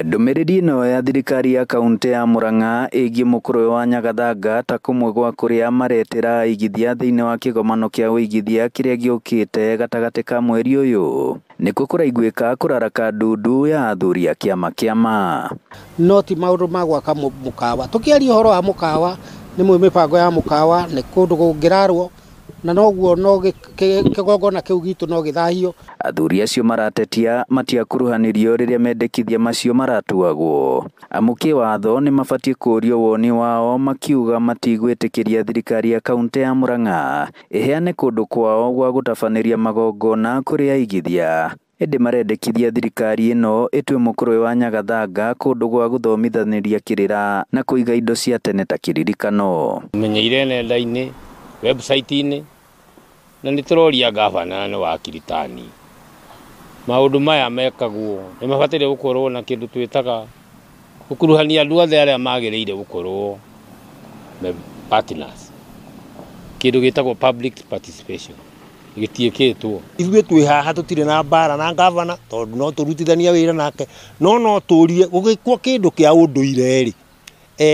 Ndũmĩrĩri ĩno ya thirikari ya kaunti ya Murang'a ĩgiĩ mũkũrwe wa Nyagathanga ta kũmwe gwa kũrĩa maretĩra aigithia thĩinĩ wa kĩgomano kĩa ũigithia kĩrĩa gĩũkĩte gatagatĩ ka mweri ũyũ nĩkuo kũraiguĩka kũraraka ndundu ya athuri a kĩama kĩama. No ti maũndũ ma gwaka mũkawa. Tũkĩaria ũhoro wa mũkawa, nĩ mwĩ mĩbango ya mũkawa, nĩ kũndũ kũngĩrarwo na noguo no kĩgongona kĩu gitũ no gĩthahio. Athuri acio maratetia matiakuruhanirio rĩrĩa mendekithia macio maratuagwo. Amu kĩwatho nĩ mabatiĩ kũũrio woni wao makiuga matigwĩtĩkĩria thirikari ya kaunti ya Murang'a ĩheane kũndũ kwao gwa gũtabanĩria magongona kũrĩ aigithia. Ĩndĩ marendekithia thirikari ĩno ĩtue mũkũrwe wa Nyagathanga kũndũ gwa gũthomithanĩria kĩrĩra na kũiga indo cia tene ta kĩririkano. Menyeire nenda-inĩ, website-inĩ, na nĩ tũroria gavana nĩ wa Kiritani. Maũndũ maya mekagwo nĩ mabataire gũkorwo na kĩndũ twĩtaga gũkuruhania andũ othe arĩa magĩrĩire gũkorwo me partners. Kĩndũ gĩtagwo public participation gĩtiĩkĩtwo. Ithuĩ twĩ haha tũtirĩ na mbara na gavana tondũ no tũrutithania wĩra nake, no no tũrie gũgĩkwo kĩndũ kĩa ũndũire rĩ,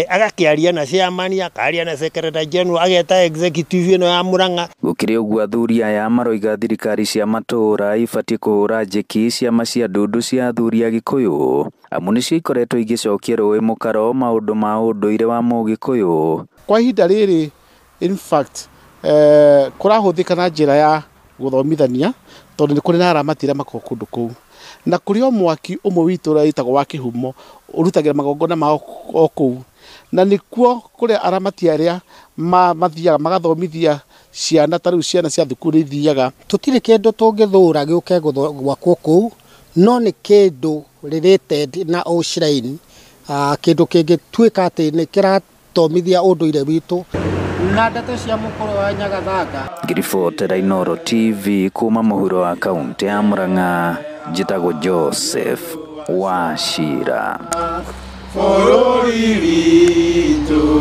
agakĩaria na chairman, akaria na secretary general, ageta executive ĩno ya Murang'a. Gũkĩrĩ ũguo athuri aya maroiga thirikari cia matũũra ibatiĩ kũhũra njeki ciama cia ndundu cia athuri a Gĩkũyũ amu nĩcio ikoretwo igĩcokia rũĩ mũkaro maũndũ ma ũndũire wa Mũgĩkũyũ. Kwa ihinda rĩrĩ in fact kũrahũthĩka na njĩra ya gũthomithania tondũ nĩ kũrĩ na aramati arĩa makoragwo kũndũ kũu, na kũrĩ o mwaki ũmwe witũ ũrĩa wĩtagwo wa kĩhumo ũrutagĩra magongona mao o kũu, na nĩkuo kũrĩa aramati arĩa mathiaga magathomithia ciana, ta rĩu ciana cia thukuru ithiaga. Tũtirĩ kĩndũ tũngĩthũra gĩũke gwakwo kũu, no nĩ kĩndũ related na o shrine, kĩndũ kĩngĩtuĩka atĩ nĩ kĩrathomithia ũndũire witũ. Na ndeto cia mũkũrwe wa Nyagathanga. Ngiribotera Inooro TV kuma mũhuro wa kaunti ya Murang'a, njĩtagwo Joseph Wachira. Bũrũri witũ.